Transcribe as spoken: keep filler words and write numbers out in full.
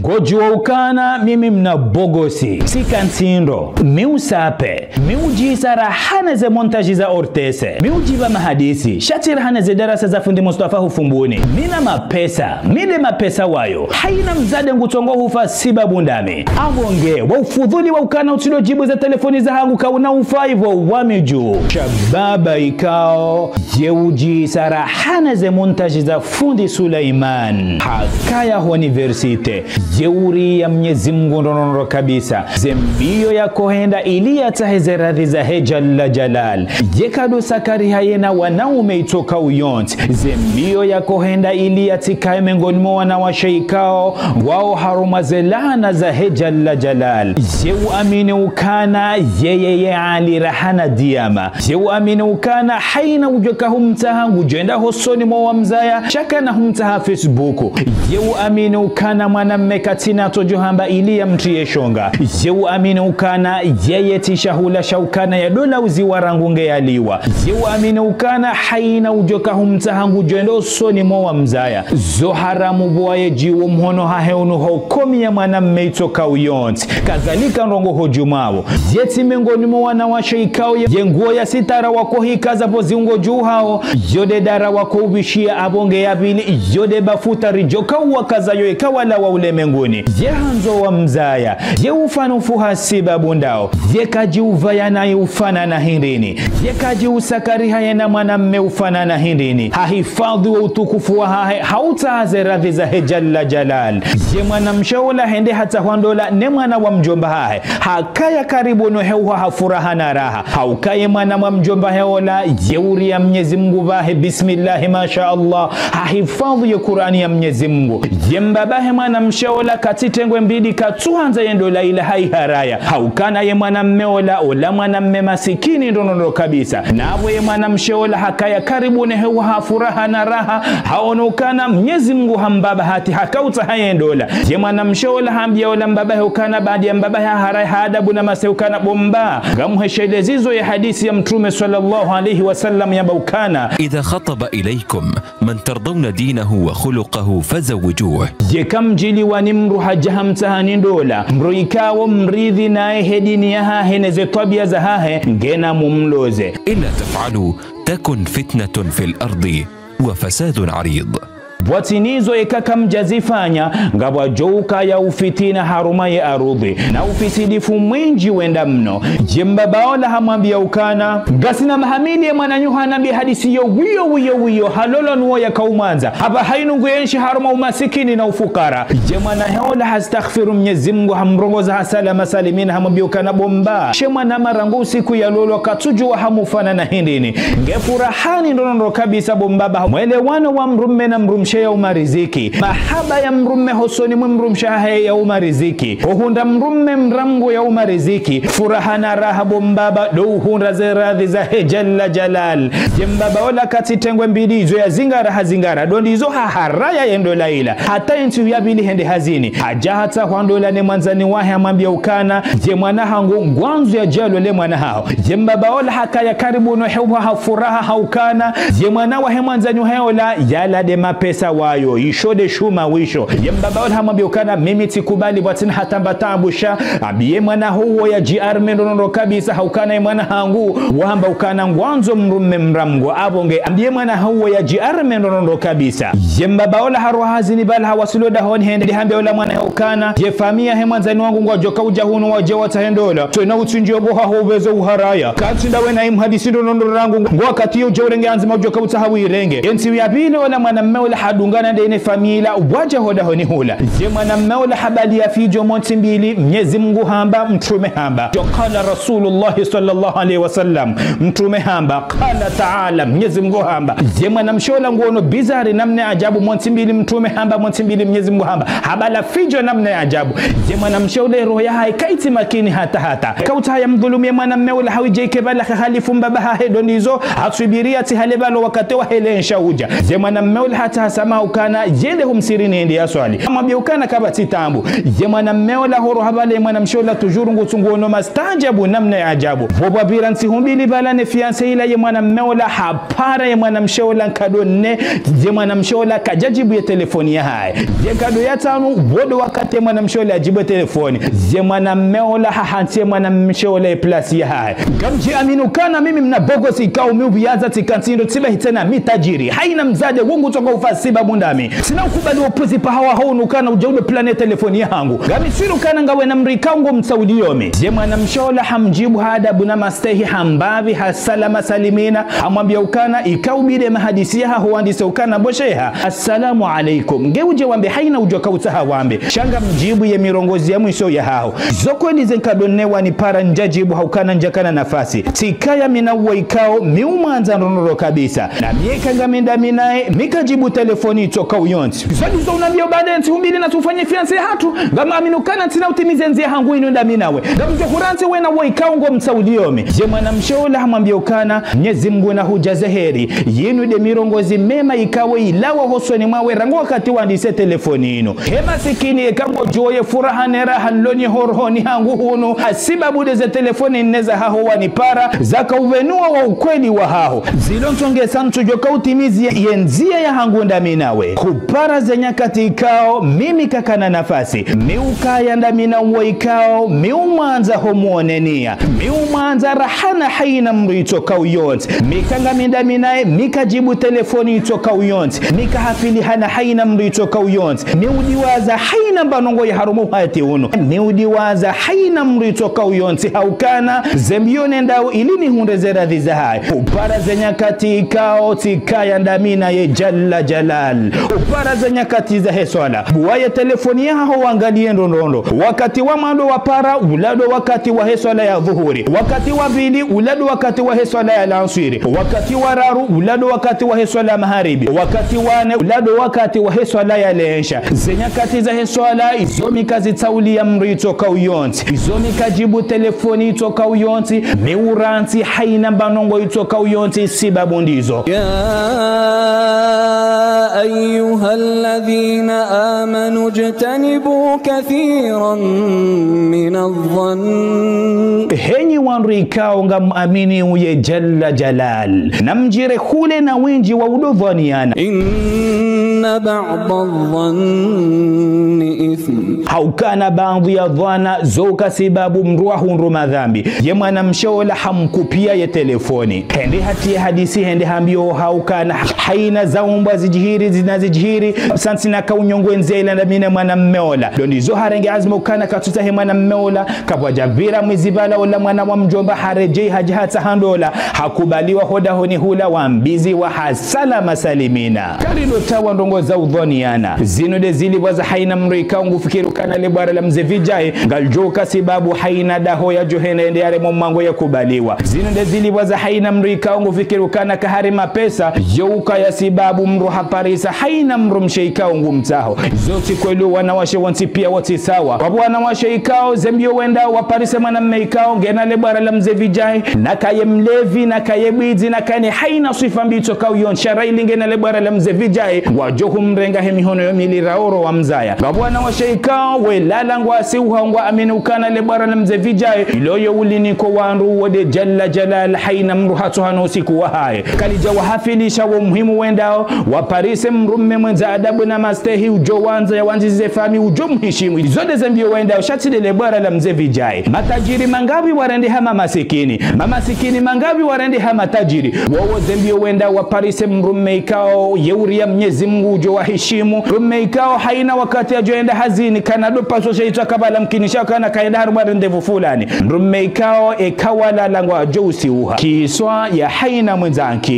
Ngodjuwa ukana mimi mna bogosi, tsika ntsindo, mi usape, mi udjisa rahana ze montage za O R T C, mi udjipva mahadisi, sha tsi rahana ze darasa za fundi Mustafa ho Fumbuni. Mi na mapesa, mi nde mapesa wayo, hayina mdzadze ngutsongo hufa sibabu ndami. Apvo nge, wa ufudhuli wa ukana utsidjo djibu ze telefoni zahangu kauna ufa ivo wami dju. Sha baba ikao, ye udjisa rahana ze montage za fundi Sulaiman. Hakaya ho université. Ye uriya Mnyezi Mngu ndrondrondro kabisa. Ze mbio yakohenda ili yatsahe ze radhi zahe Jalla Jalal. Ye kadusa kariha yena wanaume itsoka uyontsi. Ze mbio yakohenda ili yatsikaye mengoni mwa wanawashe ikao, wao harumwa ze laana zahe Jalla Jalal. Ye uamini ukana, yeye ye Ali rahana diyama. Ye uamini ukana, hayina udjoka humtsaha ngudjwenda hosoni mwa wamzaya, sha kana humtsaha Facebook. Ye uamini ukana mwanamme katsina tsodjo hamba ili yamtriye shonga. Ye uamini ukana, yeye tsi shahula sha ukana ya dola uziwa rangu nge yaliwa. Ye uamini ukana, hayina udjoka humtsaha ngudjwenda hosoni mwa wamzaya. Zo haramu bwaye djiwo mhono hahe unu ho komi ya mwanamme itsoka uyontsi. Kadhalika ndrongo ho djumapvo. Ye tsi mengoni mwa wanawashe ikao ye, ye nguo ya sitara wakohikaza pvo ziungo dju hawo, yo nde dara wakoubishiya apvo nge ya pvili, yo nde bafuta ridjoka uwakaza yo eka walawa ulemenguni. Ye handzo wamzaya, ye ufanufu ha sibabu ndawo, ye kadji uvaya naye ufanana hindrini, ye kadji usa kariha yena mwanamme ufanana hindrini, hahifadhwi wo utukufu wahahe, ha utsaha ze radhi zahe Jalla Jalal. Ye mwanamshe ola hende hatsahwa ndola ne mwana wa mdjomba hahe. Hakaya karibu no heuha ha furaha na raha. Hauka ye mwana wa mdjomba hahe ola, ye uriya Mnyezi Mngu pvahe, bismillahi, masha Allah, hahifadhwi ye Kur'ani ya Mnyezi Mngu. Ye mbaba hahe mwanamshe ola, katsitengwe mbili, katsuhandza ye ndola ila haiharaya. Haukana ye mwanamme ola, ola mwanamme masikini ndrondrondro kabisa. Na apvo ye mwanamshe ola hakaya karibu ne heuha ha furaha na raha, haono ukana Mnyezi Mngu hamba bahati hakautsaha ye ndola. Ye mwanamshe ola hambiya ola mbaba hahe ukana, baada ya mbaba hahe haharaya ha adabu na mase ukana, bo mba, ngamuhesheleze izo ye hadisi ya Mtrume swallallahu alayhi wa sallam yamba ukana: إذا خطب إليكم من ترضون دينه وخلقه فزوجوه. Yeka mdjiliwa ni mndru hadja hamtsahani ndola, mndru ikao mridhi naye he dini yahahe ne ze twabiya zahahe, ngena mumloze. إلا تفعلوا تكن فتنة في الأرض وفساد عريض. Pvwatsina izo eka kamdjazifanya, ngapvwadjo ukaya ufitina harumwa ye arudhwi, na ufisidifu mwindji wenda mno. Ye mbaba ola hamwambiya ukana: Ngasina maha mili ye mwananyahu hanambiya hadisi yo wiyo, wiyo, wiyo, halolwa nuwo yakaumwandza. Hapvaha inu nguyenshi harumwa umasikini na ufukara. Ye mwana hahe ola hastaghfiru Mnyezi Mngu, hamrongoza ha salama salimina, hamwambiya ukana: Bo mba, she mwanama rangu usiku yalolwa katsudjuwa hamufanana hindrini. Nge furahani ndrondrondro kabisa bo mbaba. Mwelewano wa mdrume na mdrumshe yauma riziki. Mahaba ya mdrume hosoni mwe mdrumshe hahe yauma riziki. Uhundra mdrume mdra Mngu yauma riziki. Furaha na raha bo mbaba, ndo uhundra ze radhi zahe Jalla Jalal. Ye mbaba ola katsitengwe mbili, izo yazingara hazingara, ndo ndizo haharaya ye ndola ila. Hata ye ntsihu ya pvili hende hazini. Hadja hatsahwa ndola ne mwandzani wahe hamwambiya ukana: Ye mwana hangu ngwandzo yadje yalole mwana haho. Ye mbaba ola hakaya karibu no heuha ha furaha haukana ye mwana wahe mwandzani wahe ola yala nde mapesa wayo, isho nde shuma wisho. Ye mbaba ola hamwambiya ukana: Mimi tsikubali, pvwatsina hata mba taabu sha, ambiye mwana haho uwo yadjiarme ndrondrondro kabisa, haukana ye mwana hangu wahamba ukana ngwandzo mdrume mdra Mngu, apvo nge ambiye mwana haho uwo yadjiarme ndrondrondro kabisa. Ye mbaba ola haroha hazini pvala hawaswili dahoni hende hambiya ola mwana hahe ukana: Ye famiyi yahe mwandzani wangu ngwadjoka udja hunu wadje watsahe ndola. Tsena utsindjiyo bo haho upvezo uharaya. Katsi ndawe na imhadisi ndrondrondro rangu. Ngo wakati yo udja urenge andzima udjoka utsaha uirenge. Ye ntsihu ya pvili ola mwanamme ola hadungana nde ne famiyi ila wadja ho dahoni hula. Ye mwanamme ola habaliya fidjo mo ntsi mbili, Mnyezi Mngu hamba, Mtrume hamba. Djo قال رسول الله صلى الله عليه وسلم. Mtrume hamba, قال تعالى, Mnyezi Mngu hamba. Ye mwanamshe ola nguono bizarre namna ajabu, mo ntsi mbili Mtrume hamba, mo ntsi mbili Mnyezi Mngu hamba. Habala fidjo namna ajabu. Ye mwanamshe ola roho yahahe kayitsi makini hata hata. Kautsaha yamdhulumu ye mwanamme ola hawudje ike pvala hahalifu mbaba hahe ndo ndizo, hatswibiriya tsi hale pvalo wakati wahe le nsha udja. Ye mwanamme ola hata samaha ukana yende ho msihirini yende yaswali. Hamwambia ukana kapvatsi taabu. Ye mwanamme ola horo hapvale mwanamshe ola toujours ngutsunguono mastaanjabu namna ya ajabu. Pvo pvwapvira ntsihu mbili pvala ne fiancé ila ye mwanamme ola hapara ye mwanamshe ola nkado nne, ye mwanamshe ola kadjadjibu ye telefoni yahahe. Ye nkado ya ntsanu, pvo ndo wakati ye mwanamshe ola yadjibu ye telefoni. Ye mwanamme ola hahantsi ye mwanamshe ola ye place yahahe. Ngamdji amini ukana mimi mna bogosi ikao mi upviaza tsika ntsindo tsibahi tsena mi tajiri. Haina mdzadze wo ngutsoka ufa sibabu ndami. Tsina ukubali wo upuzi paha waho unu ukana udja udo plane telefoni yahangu. Ngami swiri ukana ngawe na mdru ikao ngo mtsaulio mi. Ye mwanamshe ola hamdjibu ha adabu na mastehi hambapvi ha salama salimina. Hamwambia ukana ikao bidi ye mahadisi yahaho wandise ukana bo sheha. Assalamu alaikum. Nge udje wambe haina udjo kautsaha wambe. Sha ngamdjibu ye mirongozi ya mwiso yahaho. Zo kweli ze nkado nne wanipara ndjadjibu ha ukana ndjakana nafasi. Tsikaya mi na uwo ikao mi umwandza ndrondrondro kabisa. Na mi eka ngami ndami naye, mi kadjibu telefoni itsoka uyontsi. Zo ndizo unambio baada ya ntsihu mbili na tufanye fiancé hatru. Ngam amini ukana ntsina utimize ndzia hangu inu ndami nawe. Ngamdjo hurantsi wena uwo ikao ngo mtsaulio mi. Ye mwanamshe ola hamwambia ukana, Mnyezi Mngu na hudjaze heri. Yinu nde mirongozi mema ikao ilawa hosoni mwawe rangu wakati wandise telefoni inu. He masikini eka ngodjuo ye furaha ne raha nlonyi ho rohoni hangu hunu, ha sibabu nde ze telefoni nne zahaho wanipara, zaka upvenua wo ukweli wahaho. Zilo ntsongesa ntsudjoka utimizi ye ndzia yahangu ndami nawe. Hupara ze nyakati ikao, mimi kakana nafasi. Mi ukaya ndami na uwo ikao, mi umwandza ho muonenia. Mi umwandza raha na haina mdru itsoka uyontsi. Mi ka ngami ndami naye, mi kadjibu telefoni itsoka uyontsi. Mi kahafiliha na haina mdru itsoka uyontsi. Mi udiwaza haina mbanongo ya harumwa uhayati unu. Mi udiwaza haina mdru itsoka uyontsi ha ukana, ze mbio nendao ili nihundre ze radhi zahahe. Hupara ze nyakati ikao tsikaya ndami naye Jalla Jalal. Hupara ze nyakati zahe swala. Buwa ye telefoni yahaho wangalie ndrondrondro. Wakati wa mwando wapara, ula ndo wakati wahe swala ya dhuhuri. Wakati wa pvili, ula ndo wakati wahe swala ya lanswiri. Wakati wa raru, ula ndo wakati wahe swala ya maharibi. Wakati wa nne, ula ndo wakati wahe swala ya lensha. Ze nyakati zahe swala, izo mi kazitsaulia mdru itsoka uyontsi. Izo mi kadjibu telefoni itsoka uyontsi. Mi urantsi haina mbanongo itsoka uyontsi sibabu ndizo. يا أيها الذين آمنوا اجتنبوا كثيرا من الظن. Henyi wandru ikao ngam amini uye Jalla Jalal. Namdjire hule na wendji wa udo dhwaniana. إن بعض الظن إثم. Ha ukana baadhwi ya dhwana zo uka sibabu mdru ahundru madhambi. Ye mwanamshe ola hamkupia ye telefoni. Hende hatriye hadisi hende hambio ha ukana haina za umbwa zidjiri, zina zidjiri. Sha ntsina ka unyongo ndzia ila ndami na mwanamme ola. Ndo ndizo harenge azma ukana katsutsaha ye mwanamme ola. Kapvwadja pvira mwezi pvala ola mwana wa mdjomba haredjei hadja hatsaha ndola. Hakubaliwa ho dahoni hula wambiziwa ha salama salimina. Kari ndo tawa ndrongo za udhwaniana. Zinu nde zilipvwa za haina mdru ikao ngufikiri ukana le bwara la mze Vijay, ngalidjo uka sibabu haina daho yadjo henda yende yaremwe mwango yakubaliwa. Zinu nde zilipvwa za haina mdru ikao ngufikiri ukana kahari mapesa, yo ukaya sibabu mdru haparisa haina mdrumshe ikao ngumtsaho. Zo tsi kweli wanawashe wontsi pia wo tsi sawa. Wapo wanawashe ikao ze mbio wenda waparise mwanamme ikao ngena le bwara la mze Vijay, nakaye mlevi, nakaye bwidzi, nakaye ne haina swifa mbi itsoka uyontsi, sha ili ngena le bwara la mze Vijay, ngwadjo humrenga he mihono yo mili raoro wamzaya. Ngapvo wanawashe ikao, welala ngwasi uha ngwa amini ukana le bwara la mze Vijay, ilo yo uliniko wandru wo nde Jalla Jalal haina mdru hatsohana usiku wahahe. Kalidja wahafilisha wo muhimu wendao, waparise mdrumme mwendza adabu na mastehi udjo wandza ya wandzize fami udjo mhishimu. Izo nde ze mbio wendao, sha tsi nde le bwara la mze Vijay. Matajiri mangapvi warendeha mamasikini. Mamasikini mangapvi warendeha matajiri. Wowo ze mbio wenda waparise mdrumme ikao ye uria Mnyezi Mngu udjo wahishimu. Mdrumme ikao haina wakati yadjo enda hazini kana ndo paswa sha itswa kabala mkinisha kana kaenda harumwa rendez-vous fulani. Mdrumme ikao eka walala ngwadjo usiuha. Kiswa ya haina mwendza anki.